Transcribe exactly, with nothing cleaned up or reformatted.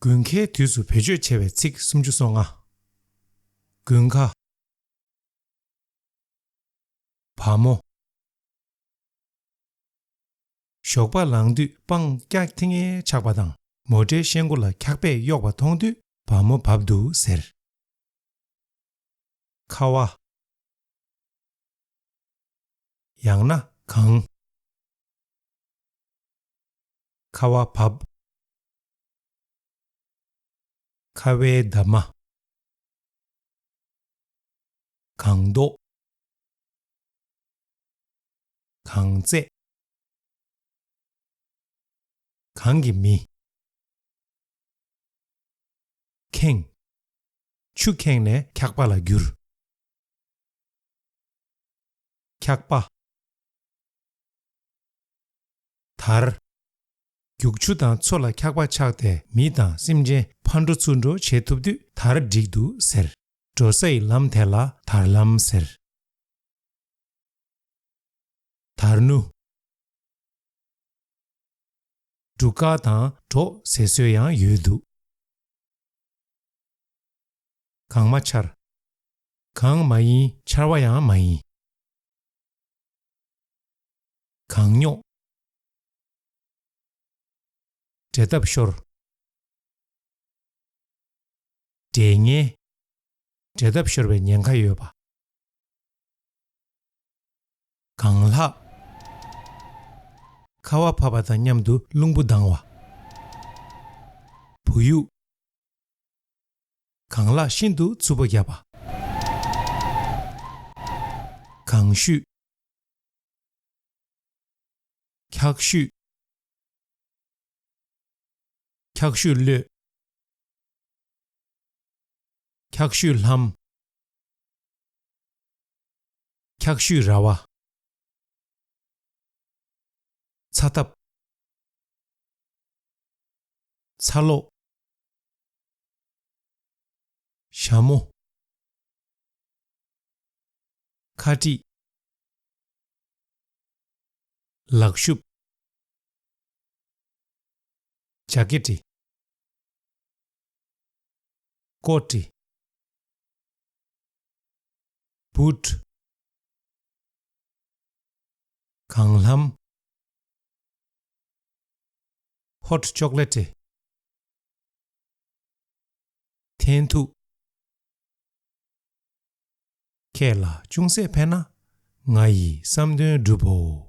དགུན་ཁའི་དུས་སུ་བེད་སྤྱོད་བྱེད་པའི་ཚིག་སུམ་ཅུ་སོ་ལྔ། དགུན་ཁ། བ་མོ། ཞོགས་པ་ལངས་དུས་སྤང་སྐྱ་ཐིང་ངེ་ཆགས་པ་དང་མོ་ཊའི་ཤེལ་སྒོ་ལ་འཁྱག་པས་གཡོགས་པ་མཐོང་དུས་བ་མོ་བབས་འདུག་ཟེར། ཁ་བ། ཡང་ན་གངས། ཁ་བ་བབས། ཁ་བའི་འདབ་མ། གངས་མདོག། གངས་བཙད། གངས་ཀྱི་མི། ཁེངས། ཆུ་ཁེངས་ནས་འཁྱག་པ་ལ་འགྱུར། འཁྱག་པ། དར། རྒྱུག་ཆུ་དང་མཚོ་ལ་འཁྱག་པ་ཆགས་ཏེ་མི་དང་སེམས་ཅན་ཕར་འགྲོ་ཚུར་འགྲོ་བྱེད་ཐུབ་དུས་དར་འགྲིག་འདུག་ཟེར། འགྲོ་སའི་ལམ་དེ་ལ་དར་ལམ་ཟེར། དར་ནུ། འབྲུག་དཀར་དང་འབྲོག་ཟེར་སྲོལ་ཡང་ཡོད་འདུག། གང་མ་ཆར། གང་མ་ཡིན་ཆར་བ་ཡང་མ་ཡིན། གང་རྙོག། འབྲེལ་ཐག་ཤོར། འབྲེལ་ཉེན། འབྲེལ་ཐག་ཤོར་བའི་ཉེན་ཁ་ཡོད་པ། གང་ལྷག། ཁ་བ་བབས་པ་དང་མཉམ་དུ་རླུང་བུ་ལྡང་བ། བུ་ཡུག། གང་ལྷག་ཤིན་ཏུ་འཚུབ་པོ་བརྒྱབ་པ། གང་བཤུས། འཁྱག་བཤུས། འཁྱག་བཤུས་གློད། འཁྱག་བཤུས་ལྷམ། འཁྱག་བཤུས་ར་བ། ཚ་ཐབ། ཚ་ལོག། ཞྭ་མོ། ཁ་དཀྲིས། ལག་ཤུབས། ཇ་ཀེ་ཊི། ཀོ་ཊི། བུཊ། གངས་ལྷམ། ཧོཊ་ཅོག་ལེ་ཊི། འཐེན་ཐུག། ཁྱེད་ལ་ཅུང་ཟད་ཕན་ན་ང་ཡི་བསམ་དོན་འགྲུབ་བོ།